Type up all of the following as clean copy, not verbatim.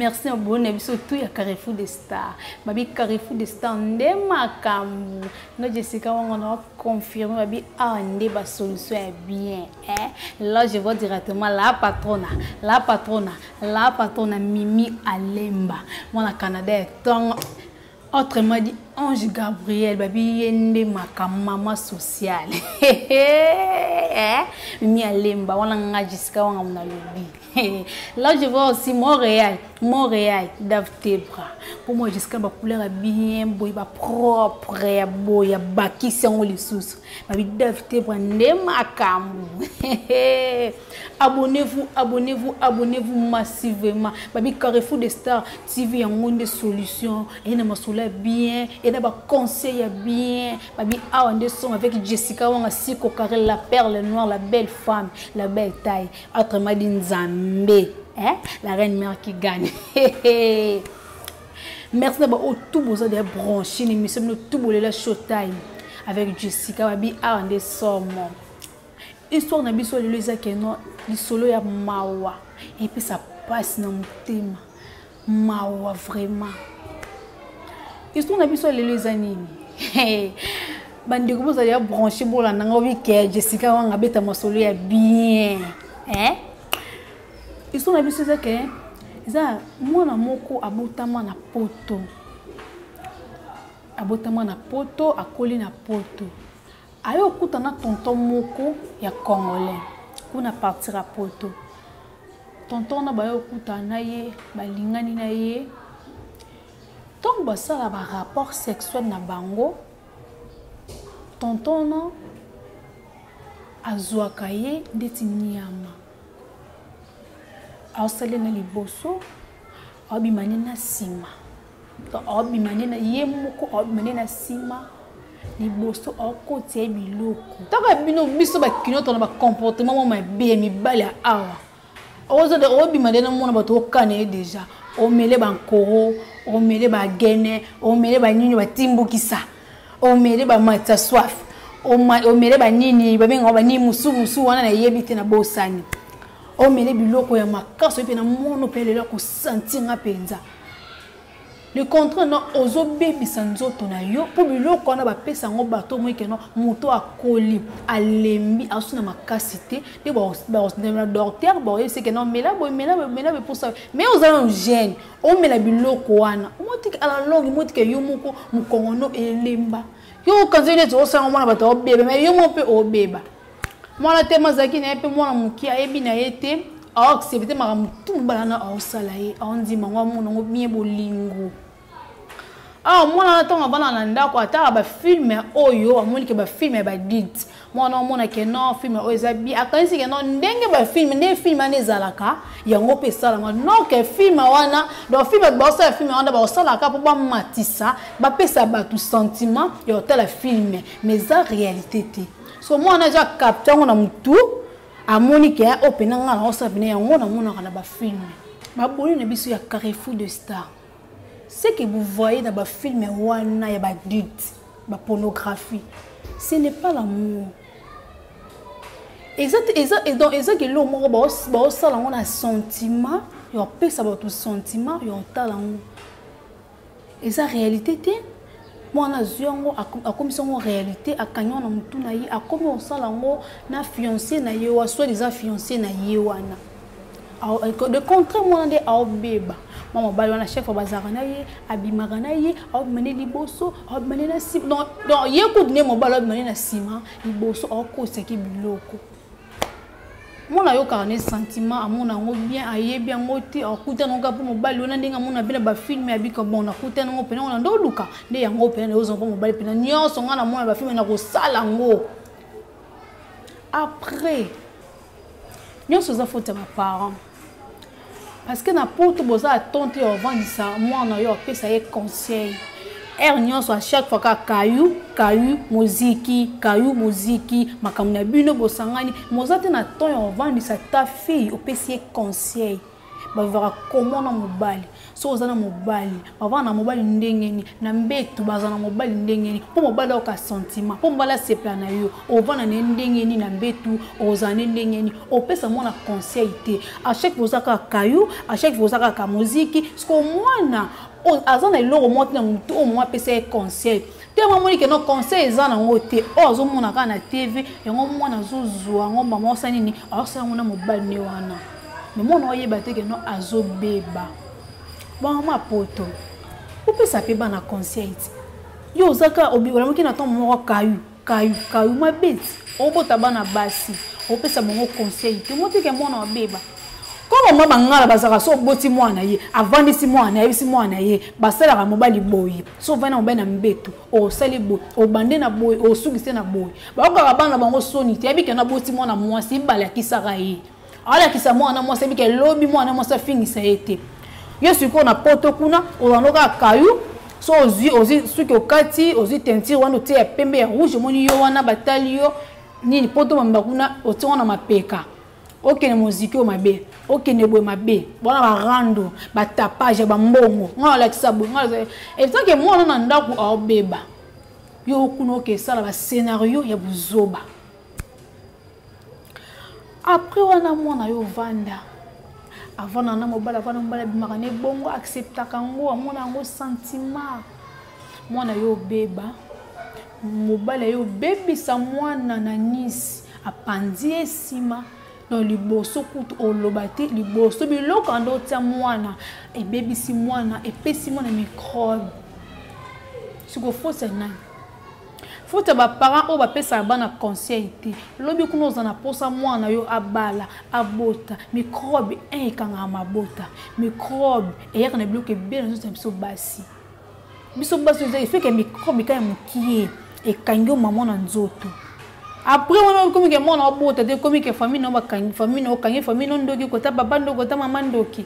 Merci na boni na biso tout ya Carrefour des Stars. Babi Carrefour des Stars nde makambo. No Jessica wango na confirmer babi awa nde ba solution ya bien. Eh? Là je vois directement la patrona, la patrona, la patrona Mimi Alemba. Mwana Canada ya tongo. Autrement dit, Ange Gabriel, babi ye nde makambo mama sociale. Eh? Mimi Alemba wana nga Jessica wanga nalobi. Là, je vois aussi Montréal, Montréal, Davtebra. Pour moi, jusqu'à ma couleur est bien beau, ba propre, ya beau, ya bakisi yango lisusu. Babi Davtebra nde makambo. Abonnez-vous, abonnez-vous, abonnez-vous massivement. Babi Carrefour des Stars TV yango nde solution. Et na masolo ya bien, et na ba conseil ya bien. Babi awa nde son avec Jessica Wanga Siko Carré, la perle noire, la belle femme, la belle taille. Autrement dit Nzambe, hein? La reine mère qui gagne. Merci d'abord au tout beau de brancher l'émission nous tout beau la showtime avec Jessica Babi awa nde somo. Histoire na biso lelo eza ke no lisolo ya mawa epesa pasi na motema. Mawa vraiment. Histoire na biso lelo eza nini? Bandeko bozali ya branché bolanda nga obi ke Jessica wanga abeta masolo ya bien. Hein? Histoire na biso eza ke eza mwana moko abotama na poto. Abotama na poto, akoli na poto. Aye okutana tonton moko ya congolais kuna partir ya poto. Tonton wana baye okutana na ye, balingani na ye. Ntango basala ba rapport sexuel na bango, tonton wana azwaka ye ndeti nyama. Aosali na liboso, aobima ne na nsima. Donc aobima ne na ye moko, aobima ne na nsima. Liboso aokotia ye biloko. Ntango bino biso bakino tona ba comportement mwa mabe ya mibali ya awa. Ozode obima nde namona bato okana ye deja. Omele bankoro, omele bagene, omele banini batimbukisa, omele bamatisa soif, omele banini babengaka banini mosusu mosusu wana nayebi te na bosani. Omele biloko ya makasi oyebi mpe na mono mpe lelo akosentir nga mpenza. Le contraire non, ozobebisa nzoto na yo mpo biloko wana bapesa yango bato omoi ke non moto akoli alembi azosi na makasi te nde na docteur baoyebisi ke non mela boye mela boye mela boye mposa mais oza nanu jeune omela biloko wana omotiki à la longue omotiki yo moko mokongo no elemba yo okanisi neti osala mwana bato obeba mais yo moko mpe obeba. Mwana te mazalaki na ye mpe mwana moke ayebi na ye te aaccepte makambo tu mobala na aosala ye aondima yango amona yango bien bolingo. Awa mwana wana ntango avanda na ndako atala bafilme oyo amoni ke bafilme ya badulte, mwana amona ke non filme oyo eza bien, akanisi ke non ndenge bafilme ndenge filme wana ezalaka yango mpe esalama non ke filme wana donc filme bato baosala filme wana baosalaka mpo bamatisa bapesa bato sentiment ya kotala filme mais eza réalité te. So mwana aza capte yango na mutu amoni ke oyo mpena ngai naosala mpena yango namonaka na bafilme. Baboni na biso ya Carrefour de Star, ce que vous voyez na bafilme wana ya badulte bapornographie, ce n'est pas l'amour. Eza te, eza, et donc, eza ke eloko moko baosala yango na sentiment ya kopesa bato sentiment ya kotala yango. Eza réalité te. Mwana azwi yango, akomisi yango réalité, akangi yango na motu na ye, akomi kosala yango na fiancé na ye wa, soit disant fiancé na ye wana. De contraire, mwana nde aobeba. Mwa mobali wana chef bazalaka na ye, abimaka na ye, aobima nde liboso, aobima nde na nsima. Donc, donc, ye kutu nde mobali aobima nde na nsima, liboso aokosaki biloko. Mwana ayokaka ne sentiment, amona yango bien, ayebi yango te, akutana yango kaka mpo mobali wana ndenge amona mpe na bafilme abika bon, nakutana yango mpena wana nde oluka nde yango mpena nde ozwa mpo mobali mpena nyonso ngai namona bafilme nakosala yango. Après nyonso eza faute ya baparent, parce que na poto boza attente ya ovandisa mwana yo apesa ye conseil heure nyonso, à chaque fois kaka kayu kayu moziki kayu moziki makambo na bino bosangani, moza te na temps ya ovandisa ta fille opesi ye conseil. Bavivaka comment na mobali? Soki oza na mobali, bavanda na mobali ndenge nini? Na mbeto baza na mobali ndenge nini? Mpo mobali ayoka sentiment, mpo mobali asepela na yo, ovanda na ye ndenge nini na mbeto, ozala na ye ndenge nini? Opesa mwana conseil te. À chaque fois oza kaka caillou, à chaque fois oza kaka moziki, siko mwana aza na eloko moko te na motu oyo mama apesa ye conseil te. Mwa moni ke no conseil eza nango te, oyo azomona kaka na TV yango mwana azozwa yango. Mama osala nini? Aosala yango na mobali ne wana, me mwana oyeba te ke no azobeba. Bamama poto, opesa mpe bana conseil ti yo oza kaka olamuki na ntongo moko kayu kayu kayu mabe ti obota bana basi, opesa bango conseil te, motike mwana abeba. Ko mama bangala bazalaka so oboti mwana ye, avandisi mwana, ayebisi mwana ye basalaka mobali boye. So ovandi na mobali na mbeto, osali boye, obande na boye, osukise na boye. Bakokaka bana bango soni te. Yebi ke naboti mwana mwasi, balakisaka ye, alakisa mwana mwasi, yebi ke lobi mwana mwasi afingisa ye te. Yo sikoyo na poto kuna ozando kaka kayu. So ozwi ozwi suki, okati, ozwi teinture wana, otie ya pembe, ya rouge, omoni yo wana batali yo nini, poto mamba kuna, otie wana mapeka, okende moziki oyo mabe, okende boye mabe, wana barando, batapage ya bambongo. Ngai alakisa boye, ngai etanke mwana na ndako aobeba, yo kuna okesala bascenario ya buzoba. Après wana mwana yo ovanda, avanda na mobali, avanda mobali, abimaka na ebongo, acceptaka yango, amona yango sentiment. Mwana yo obeba, mobali aye obebisa mwana na nisi, apanzi ye nsima na liboso, kutu oloba te liboso biloko ando otia mwana, ebebisi mwana, epesi mwana microbe. Siko fosa nani? Faute ya baparent oyo bapesaka bana conseil te. Lobi kuna oza na mposa mwana yo abala, abota, microbe 1 ekangaka mabota. Microbe eyaka na biloko ebele na nzoto na biso basi. Biso basi eza efeke microbe eka ya mokie ekangi yo mama na nzoto. Après wana okomi ke mwana obota te, ekomi ke famille na bakangi famille na okangi famille no ndoki, kota papa ndoki, kota mama ndoki,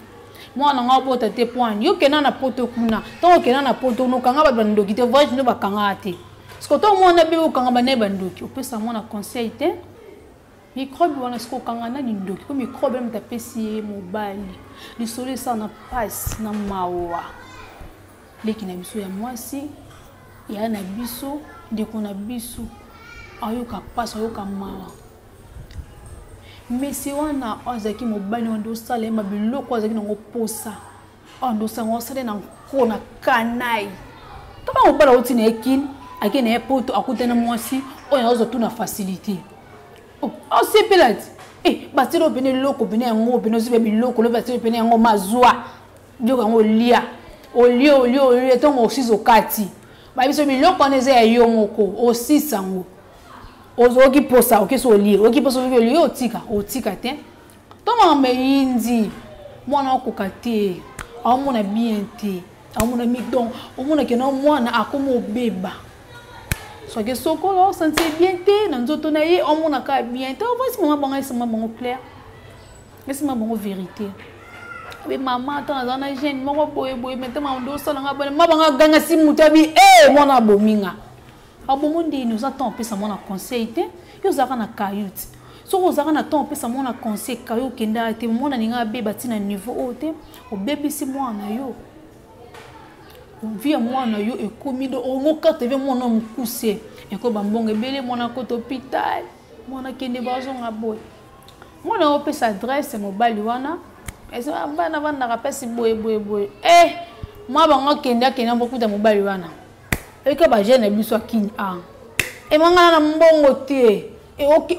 mwana nga obota te. Poine yo kenda na poto kuna, ntango okenda na poto kuna okanga bato bandoki te, voyage no bakangaka te. Siko ntango mwana bebe okanga banaye bandoki, opesa mwana conseil te. Microbe wana siko okanga nani ndoki? Po microbe moto apesi ye mobali. Lisolo esala na mpasi na mawa. Leki na biso ya mwasi, yaya na biso, ndeko na biso ayoka mpasi, ayoka mawa. Mesi wana oyo azalaki mobali wana nde osala ye ma biloko azalaki nango posa, oyo nde osala osala na nko na kanai. Kaka mobali auti na ye kini, ake na ye poto, akutana mwasi oyo azwa tu na facilité, osepela ti eh, batieli oyo pene eloko pene yango pene ozwi biloko lobi, batieli pene yango mazwa biloko yango, olia, olie, olie, olie, ntongo osisi okati babiso biloko wana eza ya yo moko, osisi yango, ozoki posa, okesi olie, oki posa, ozoki olie, otika otika te. To makambo eyindi, mwana akoka te, aomona bien te, aomona mi donc omona ke na mwana akoma obeba. Soki sokolo osentir bien te na nzoto na ye, omona kaka bien te. Ovasi mama bango, esima bango clair, esima bango vérité. Abe mama, ntango naza na jeune moko boye boye, me ntango nde osalanga boye, ma bango aganga si moto abi e mwana abominga abongo ndeni. Oza ntango opesa mwana conseil te, yo ozalaka na kayute. Soki ozalaka na ntango opesa mwana conseil, kayo okendaka te, mwana alinga abeba ntina niveau oyo te. Obebisi mwana yo, vie ya mwana yo ekomi do ongo karte vie mwana mokuse, ekomi bambongo ebele, mwana akota hôpital, mwana akende bazonga boye. Mwana opesa adresse mobali wana, eza bana vandaka mpasi boye boye boye. Eh, mwa bango akende, akende bokuta mobali wana eka bajeune na biso akini a emangana na mbongo te.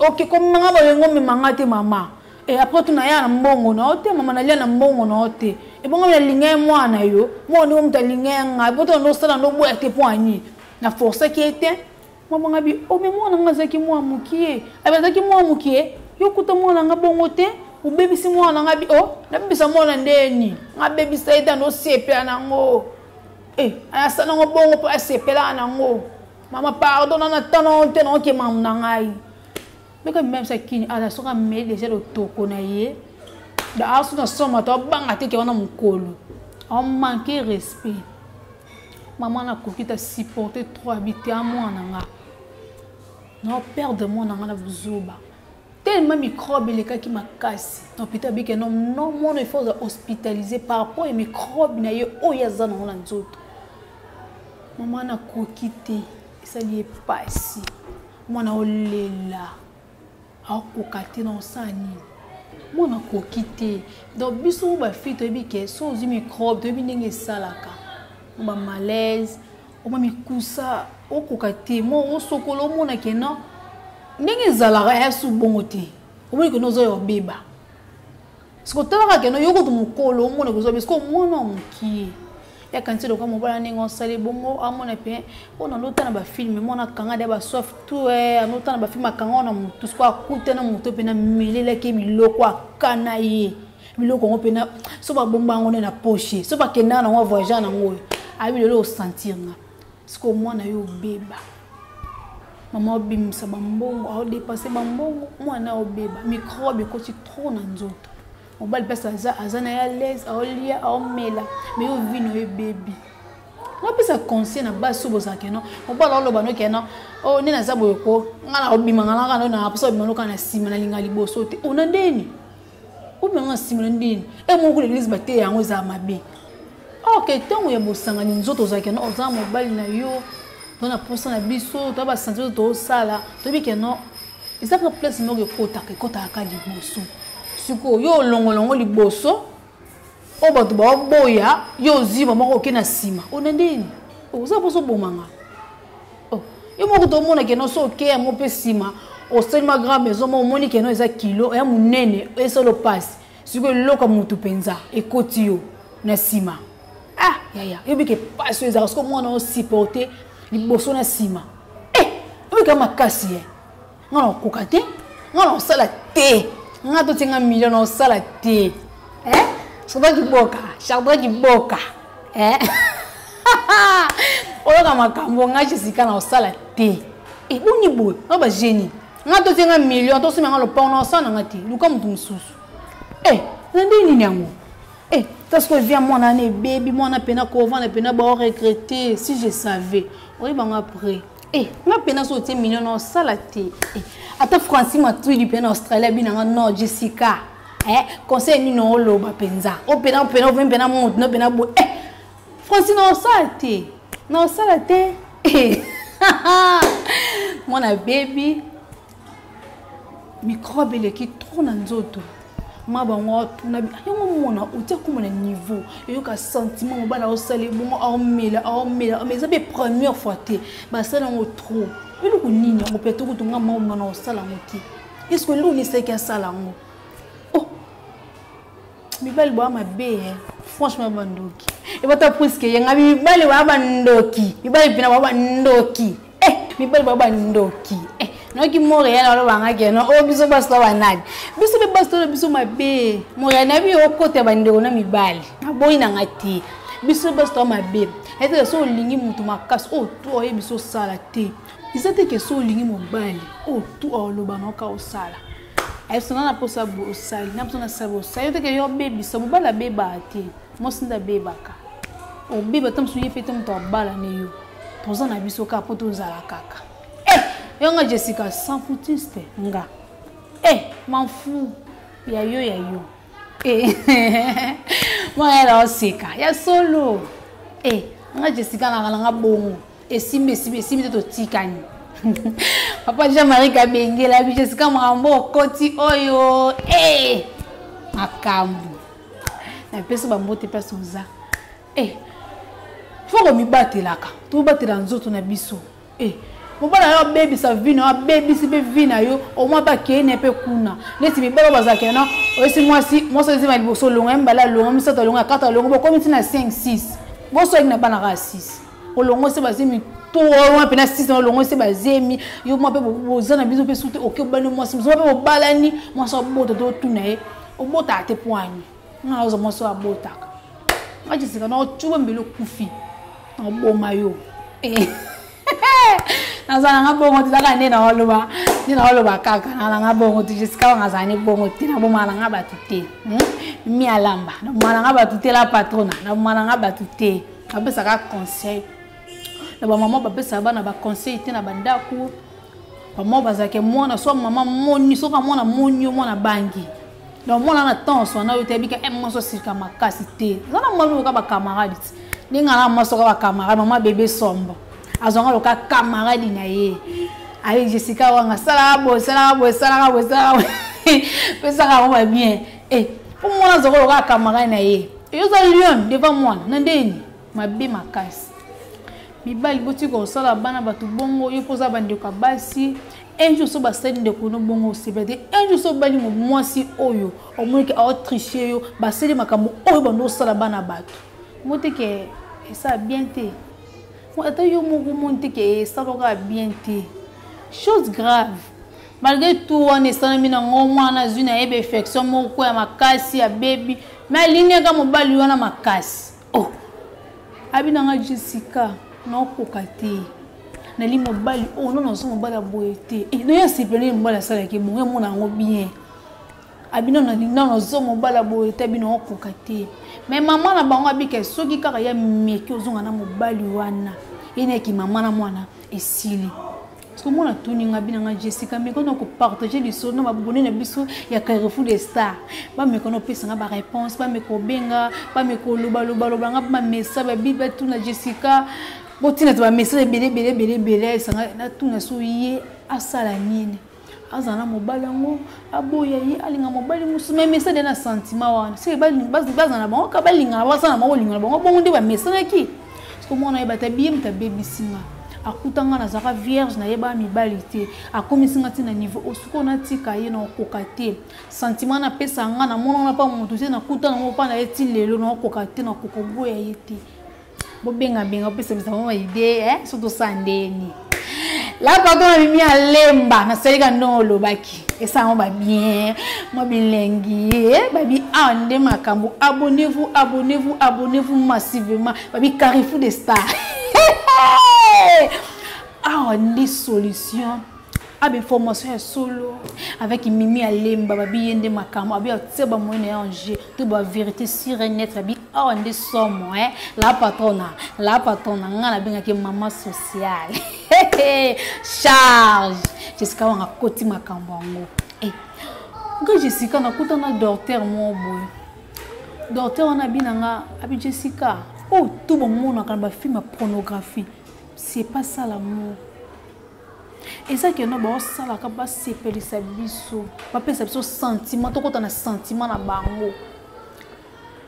Oke komemanga boyengo, omemanga te mama. E après tuna ya na mbongo na yo te mama, nalia na mbongo na yo te. Ebongo nalinga ye mwana yo mwana ndenge moto alinga ye ngai po to ndosala ndoboya te mpo ani na forçaki ye te. Mama nga bi ome mwana nga azalaki mwana mokie, abi azalaki mwana mokie, yo kuta mwana nga bongo te, obebisi mwana nga bi o nabebisa mwana ndeni nga bebisa ye te, andosepela nango e asala nango bongo mpo asepelaka nango. Mama pardon, nana tano te, naoke mamu na ngai meka meme kini aza soki ameli deja lotoko na ye aso na soma to abanga te ke wana mokolo amanke respect. Mama nakoki ta supporter trop, abi te a mwana nga na perdre mwana nga na buzoba. Tellement microbe elekaki makasi na hôpital bike non non mwana il faut hospitaliser par rapport ya microbe na ye oyo aza nango na nzoto. Mama nakoki te, esali ye pasi. Mwana olela akoka te na osala nini? Mwana akoki te. Donc biso bafille toyebi ke so ozwi microbe toyebi ndenge esalaka ba malaise oma mikusa okoka te mo osokola omona ke non ndenge ezalaka ya su bongo te omoni ke no oza ya obeba siko otalaka ke no yo kutu mokolo omona kozwa be siko mwana wa mokie ya kanisi lokola mobala ndenge osali bongo amona mpe mpo na lota na bafilme mwana akanga de basoif tout eh, anota na bafilme akanga na motu siko akuta na motu mpe namelelaki biloko akana ye biloko yango mpena so babomba yango nde na poche so bakendaka nango voyage nango oyo ayebi lelo osentir nga sikoyo mwana yo obeba mama obimisa bambongo aodepense bambongo mwana obeba microbe ekoti trop na nzoto mobali mpasi aza aza na ye alaise aolia aomela me yo vino ebebi napesa conseil na basi oyo bozalaka keno mobali aoloba no keno o oh, nde naza boye ko ngai naobima nga naka no na posa obima noka na nsima nalinga liboso te ona ndeni obima nga na nsima na ndeni e moko na eglise bateya yango ezala mabe ok ntango ya bosangani nzoto ozalaka no oza mobali na yo to na posa na biso to basanti tosala toyebi keno eza kaka place moko ekotaka ekotaka kaka liboso sikoyo yo olongola yango liboso oyo bato baoboya yo ozwi moko oke na nsima ona ndeni oza mposa obomanga oh, yo moko tomona keno so oke yango mpe nsima osali ma grand maison mo omoni keno eza kilo ya monene esolo mpasi sikoyo eloko ya motu mpenza ekoti yo na nsima ah yaya yobi ke mpasi oyo ezalaka sikoyo mwana osupporte liboso na nsima eh obika makasi ye nga na kokoka te nga na kosala te nga totie nga million na kosala te eh chardra kiboka chardra kiboka eh oyoka makambo nga jessica na kosala te eboni eh, boye nga bagenie nga totie nga million tosomba nga lopango na kosala na nga te luka moto mosusu eh na nde nini yango Eh, parce que via mwana wana ebebi mwana pena kovanda pena bao regrette si je savais oyeba ngo après eh nga pena so otie million na osala te eh, ata francis matuidi pena na australie abina nga non jessica eh, conseil nini oloba mpenza opena pena ovemi pena moto no pena boye eh, francis na osala te na osala te eh. mwana bebi microbe eleki trop na nzoto ma bango atuna yango mona otia koma na niveau eyoka sentiment mobali aosala ebongo aomela aomela mais eza mpe première fois te basala yango trop eloko nini yango mpe tokutu nga maoma na osala yango te estce eloko nini esalaki asala yango oh mibali boya mabe eh. franchement bandoki ebata puiske yenga mibali boya bandoki mibali mpena boya bandoki eh mibali boya bandoki eh noki montréal alobanga keno oyo oh, biso basi to banani biso mpe basi to biso mabe montréal nayebi okota bandeko na mibali naboyi nanga te biso basi to mabe eteke so olingi moto makasi oyo oh, to oyebi so osala te eza te ke so olingi mobali oyo oh, tu oloba na oka osala ayebisa nga na mposa osali na mposa nasala osali yo teke yo obebisa mobali abebaka te mwasi nde abebaka obeba ta mosusu ye mpe te moto abala ne yo toza na biso kaka mpo tozala kaka eh, yo nga jessica sans foutiste nga eh, manfu ya yo ya yo eh, mwana yala oseka ya solo eh, nga jessica nanga nanga bongo esimbi esimbi esimbi te totikani papa jean marie kabengela biso esika makambo okoti oyo e eh, makambo napesi bambote place oza e eh, fo komibatelaka tobatela nzoto na biso e eh, mobali na yo abebisa vi na yo abebisi mpe vi na yo omwa mpe akei na ye mpe kuna neti mibali oyo bazalaka na oyesi mwasi mwasi oyesi na liboso olonga ye mibale alonga misato alonga kata alonga bokomi ntina 5 6 bosoki na bana kaka 6 olongo se bazemi to wana mpena sisi na olongo se bazemi yo mwa mpe boza na biso mpe suki oke obani mwasi mosusu mpe bobalani mwasi abota to otuna ye obotaka te pwani nga naoza mwasi oyo abotaka nga jessica na ocuba mbele okufi oboma yo eh. naza nanga bongo te kaka nde naoloba nde naoloba kaka na nanga bongo te jessica wanga azala ne bongo te nabomaka nanga bato te hmm? mialamba nabomaka nanga bato te la patrona nabomaka nanga bato te bapesaka conseil na bamama bapesaka bana baconseil te na bandako. Bamoko bazalaka mwana so mama moni soki mwana moni yo mwana bangi. Donc mwana na temps wana yo te bika eh mwasi osilika makasi te. Eza na mwana oka ba camarade ti. Ndenge na mwasi oka ba camarade mama bébé sombo. Azwanga loka camarade na ye. Aye Jessica wanga salaka boye salaka boye salaka boye salaka boye. Pesaka yango ba bien. Eh po mwana azwaka loka camarade na ye. Yo oza lion devant mwana na ndeni mabe makasi. Mibali botika kosala bana bato bongo yo mpo oza bandeko ya basi un jour so basali ndeko no bongo osepela te un jour so obali mwasi oyo omoni ke aotriche yo basali makambo oyo bando osala bana bato mo te ke esala bien te ata yo moko omoni te ke esalaka bien te chose grave malgré tout wana esalami nango mwana azwi na ye bainfection moko ya makasi ya bebi me alingi aka mobali wana makasi oh abi na nga Jessica naokoka te nali mobali oyo oh, nono aza mobali ya boye te eh, noye asepeli mobali asalaki bongo emona yango bien abi nano nano aza mobali ya boye te abi naokoka te me mama na bango abika soki kaka ya meki ozonga na mobali wana ye nayaki mama na mwana esili Parce que mwana tuni nga bina nga Jessica mais quand on partager lisolo na babone na biso ya Carrefour des Stars ba me kono pesa nga ba réponse ba me ko benga ba me ko loba loba loba nga ba message ba bi ba tuna Jessica botina ba message ebele ebele ebele ebele esanga na tuna so ye asala nini azala na mobali yango aboya ye alinga mobali mosusu me mesana na sentiment wana seke bazala na bango ka balingana basala na bango bolingo na bango bongo nde bamesanaki siko mwana yeba ata biye moto abebisi nga akuta nga nazalaka vierge nayebaka mibali te akomisi nga ti na niveau oyo sikoyo natika ye nakokoka te sentiment napesa nga namona wana mpa moto te nakuta nango mpa na ye ti lelo nakokoka te nakoka boya ye te bobenga benga opesa bisa bango baide eh? so tosala ndeni la pardon na mimi alemba nasali ka ndongo olobaki esala yango babien mwa bilengi eh? babi awa ah, nde makambo abonnez-vous abonnez-vous abonnez-vous massivement babi carrefour de star awa nde solution abe information ya solo avec mimi alemba babi ye nde makambo abi atia bamoyen na ye en jeu to ba vérité sur et net babi awa nde somo eh? la patrona la patrona ngai nabengaki mama sociale charge jessica wanga akoti makambo yango eh. nga jessica nakuta na docteur moko boye docteur wana abi na nga abi jessica oyo oh, to bomonaka na bafilme ya pornographie c'est pas ça l'amour eza ke no baosalaka basepelisa biso bapesa biso sentiment tokota na sentiment na bango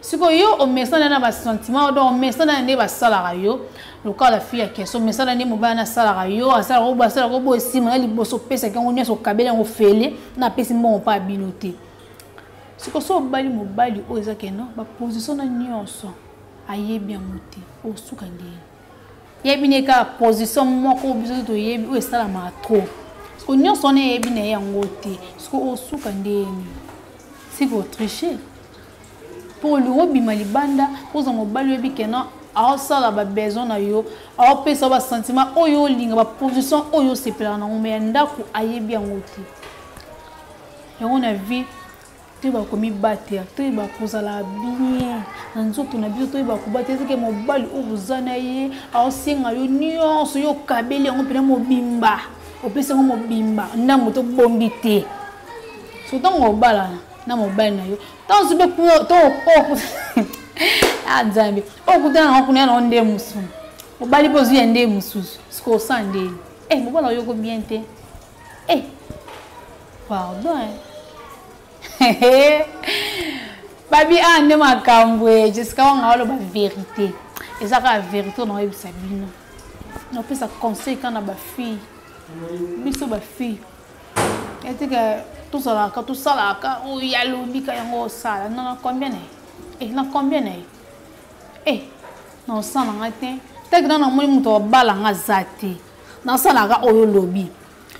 sikoyo yo omesana na basentiment donc omesana nde basalaka yo lokola fille ya question omesana nde mobali na asalaka yo asalaka obo asalaka obo esima na liboso opesaki yango nyonso okabeli yango fele na apesi mbongo mpa bino te sikoyo so obali mobali oyo eza keno baposition na nyonso ayebi yango te osuka ndenge yebi ne kaka position moko biso toyebi oyo esalamaka trop siko nyonso wana eyebi na ye yango te siko osuka ndeni siko otriche mpo olingi obima libanda ozwa mobali oyebi kena aosala babesoin na yo aopesa yo basentiment oyo olinga baposition oyo osepelaka nango me ya ndako ayebi yango te yango na vie toyeba komibatela toyeba kozala bien na nzoto na biso toyeba kobatela ezeke mobali oyo boza na ye aosenga yo nyonso yo okabeli yango mpena mobimba opesi yango mobimba ndambo tobombi te so ntango obalana na mobali na yo ntango soki ah, nzambe okutana nango kuna ya nango nde mosusu mobali mpe ozwi ya nde mosusu sikoyo osala ndeni eh, mobali oyoko bien te eh, pardon eh. babi a ah, nde makambo e jessica wanga aloba verité eza kaka verité oyo naoyebisa bino napesa conseil kaka na bafille biso bafille etika tozalaka tosalaka oyo alobi ka yango osala na na combien na ye eh, na combien na ye eh, na osala nga te taki na namoni moto abala nga aza te nasalaka oyo olobi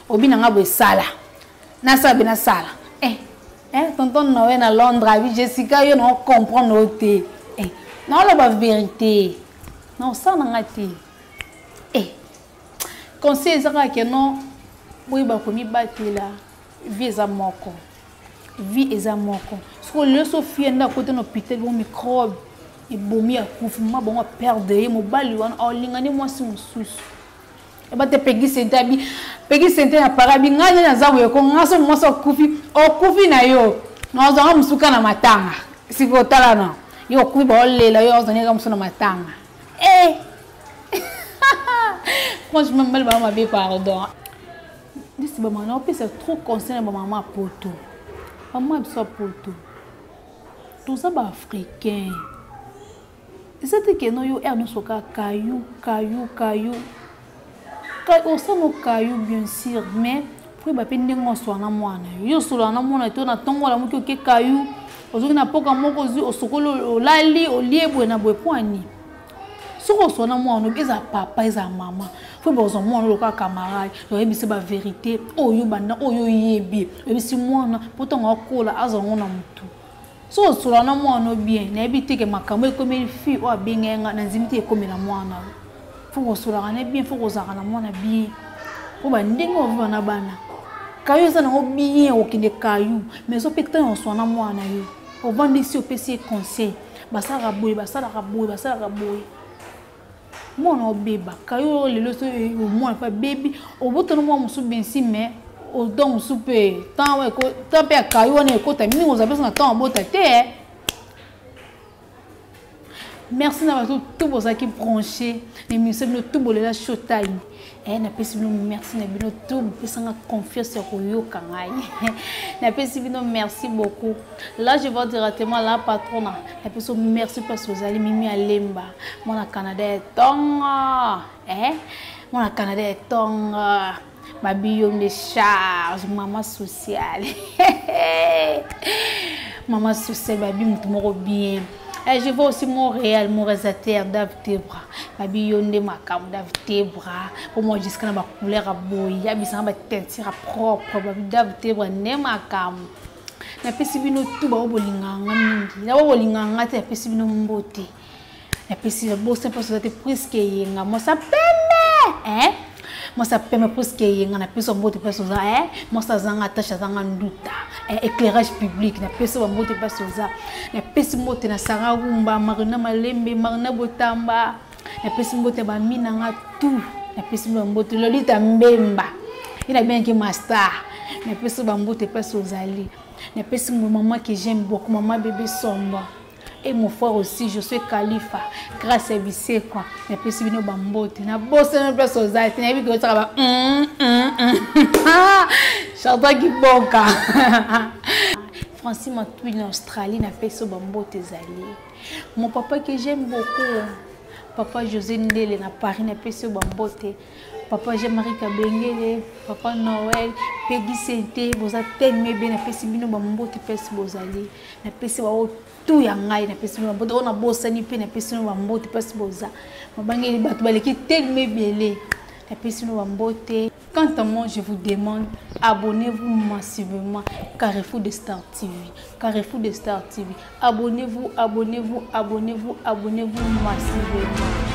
obi na nga boye sala nasala be nasala eh, eh, tonton noe na londres abi jessica yo na ocomprendre yo te eh, naoloba verité na osala na nga te eh, conseil eza kaka ke non boyeba komibatela vie eza moko vie eza moko sikoyo lelo so fille nde akoti na hôpital bongo microbe ebomi akufi mama bango aperdre ye mobali wana aolinga nde mwasi mosusu. Ebate Peggy Sente abi Peggy Sente na para abi ngai nde naza boye ko ngai so mwasi okufi okufi na yo nazwanga mosuka na matanga sikoyo tala na yo okufi baolela yo ozangi mosu na matanga eh franchement mibali baa mabe pardon ndisi bamama naopesa trop conseil na bamama ya poto bamama biso ya poto toza baafricain eza te keno yo aire nyonso kaka kayu kayu kayu osala kayu bien sûr mais koyeba mpe ndenge osola na mwana yo yo osolaka na mwana to na ntongo olamuki oke kayu ozoki na mpoka moko ozwi osokoli olali olie boye na boye mpo ani soki osola na mwana obi ezala papa ezala mama fo bozwa mwana lokola camarade oyebisi baverité oyo banda oyo oyebi oyebisi mwana mpo ntango akola azwa yango na motu soki osolola na mwana bien nayebi te ke makambo ekomeli fille oyo abengaki nga nandimi te ekomela mwana fo kosolaka na bien fo kozalaka na mwana bien mpo bandenge oviva na bana kayu eza nango bien okende kayu mais ozo mpe ntango oswa na mwana yo ovandisi opesi ye conseil basalaka boye basalaka boye basalaka boye mwana obeba kayo lelo so eh, mwana mpe abebi obotana mwana mosusu bensi mais odon mosusu mpe temps mpe ya kayo wana ekota mingi ozala mpe na temps abota te eh. merci na bato tout bozalaki branché na émission bino tout bolela showtime eh, napesi bino merci na bino tout bopesanga confiance ya koyoka ngai napesi bino merci beaucoup là je vois directement la patrona napesi merci mpasi ozali mimi alemba mwana canada ya tongo eh? mwana canada ya tongo babiyo nde charge mama sociale mama sociale babi moto moko bien Eh, je vois aussi Montréal, mon réalisateur Dave Tebra. Babi yonde makambo Dave Tebra. Pour moi jusqu'à na ba couleur à boy, ya bisanga ba teinture propre. Babi Dave Tebra ne makambo. Napesi bino tout ba bolinga nga mingi. Na ba bolinga nga te napesi bino mbote. Napesi bosa mposo te puisque yenga mosa pembe. Eh? Mwasi apeme puiske eyenga napesi mbote mpasi oza eh? Mwasi azanga atashe azanga nduta eh? Éclairage public napesi bambote mpasi oza napesi mbote na sara rumba marina malembe marina botamba napesi mbote ya bami na nga tout napesi bambote lolita mbemba ye nabengaki master napesi bambote mpasi ozali napesi mama que j'aime beaucoup mama bebe somba et mon frère aussi je suis Khalifa grâce à Bisekwa napesi bino bambote nabosana place oza te nayebi ke osaka ba mm, mm, mm. Chantal Kibonka Francis Matui na Australie napesi yo bambote ezali mon papa que j'aime beaucoup papa José Ndele na Paris napesi yo bambote papa Jean-Marie Kabengele papa Noël Peggy Sente boza tellement bien napesi bino bambote place bozali napesi bango tu ya ngai napesi bino bambote oyo nabosani mpe napesi bino bambote mpasi boza mabangeli bato baleki telema ebele napesi bino bambote. Quant à moi, je vous demande, abonnez-vous massivement Carrefour de Star TV. Carrefour de Star TV. Abonnez-vous, abonnez-vous, abonnez-vous, abonnez-vous massivement.